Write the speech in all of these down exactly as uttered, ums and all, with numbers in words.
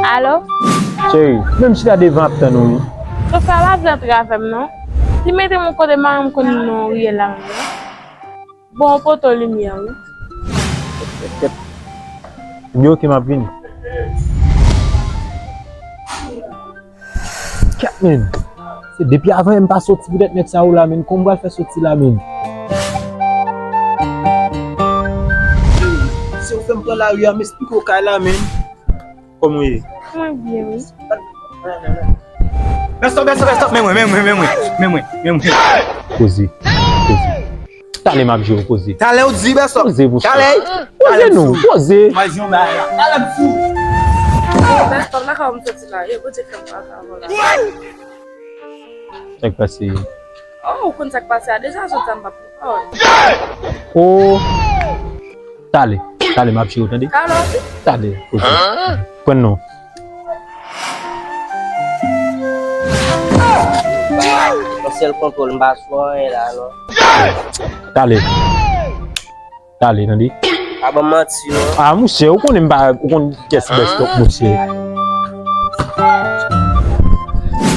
Alo? Cheri, menm chita devan ap tann ou wi. Chofè a pa vle antre avè m non. Li mete m yon kote m pa menm konn non riyèl la menm non. Bon, yon poto limyè wi. Ebyen oke, m ap vini. Kèt men. Se depi avan yè m pa soti poutèt nèg sa yo la men. Kòman m pral fè soti la men? Se ou fè m pran lari a, m esplike w kay la men. Kòman w ye? Mwen byen wi. Bèstòp, bèstòp, bèstòp, men mwen, men mwen, men mwen, men mwen, men mwen. Poze, poze. Talè m ap jere w, poze. Talè w di, bèstòp. Poze, poze. Talè. Poze non, poze. Talè m sou. Bèstòp, nan ka w m soti la. Yo, Bondye fè m pase avè w la. Sa k pase? Oh, ou konn sa k pase a deja, jodi a m p ap pran pawòl. Oh. Talè, talè, m ap jere w, tande? Talè. Talè, poze. Pran non. Yon sèl kontwòl, m pa sou anyen la, non. Talè. Talè, tande. Pa ban m manti, non. Ah, monchè, ou konnen m pa, ou konn kiyès bèstòp, monchè.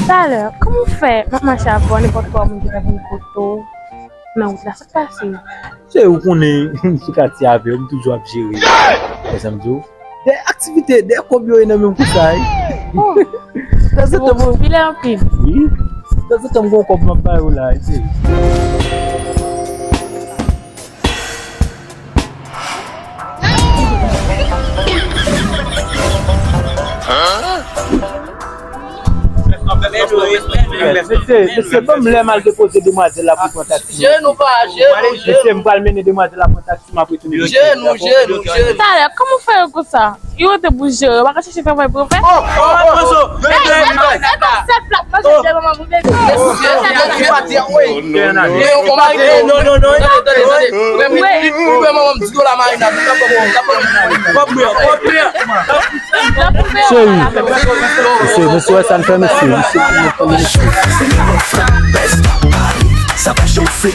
Talè, kòman w fè? M ap mache avè w, nenpòt kòman moun ki ta vin kote w nan wout la, sa k pase? Se ou konnen, m sou katye avè w, m toujou ap jere. Wè sa m di w? De aktivite, de kòb yo ye nan men m konsa, wi. Oh. Tanzantan, bon, m popilè anpil. Wi. Tanzantan, m gon kòb m ap ba yo la, wi. Mesye, mesye, ban m lè m al depoze demwazèl la pou pran taksi. Jenou pa, jenou, jenou. Mesye, m pral mennen demwazèl la pran taksi, m ap retounen. Jenou, jenou, jenou. Talè, kòman w fè yo konsa? Yo te pou jere, w pa ka chèche travay pou yo fè? Oh, oh, oh, oh. Hey, epa, epa, sèl plat manje jere manman pou bebe. Mesye, mesye, pa di, wi. Non, non, non, non, tande, tande, tande. Wi, wi, wi, manman m di yo la, Marina, di sa, papa, papa, papa. Cheri, mesye, mesye, wè sa n fè, mesye, mesye, mesye, mesye. Sa pa chofe.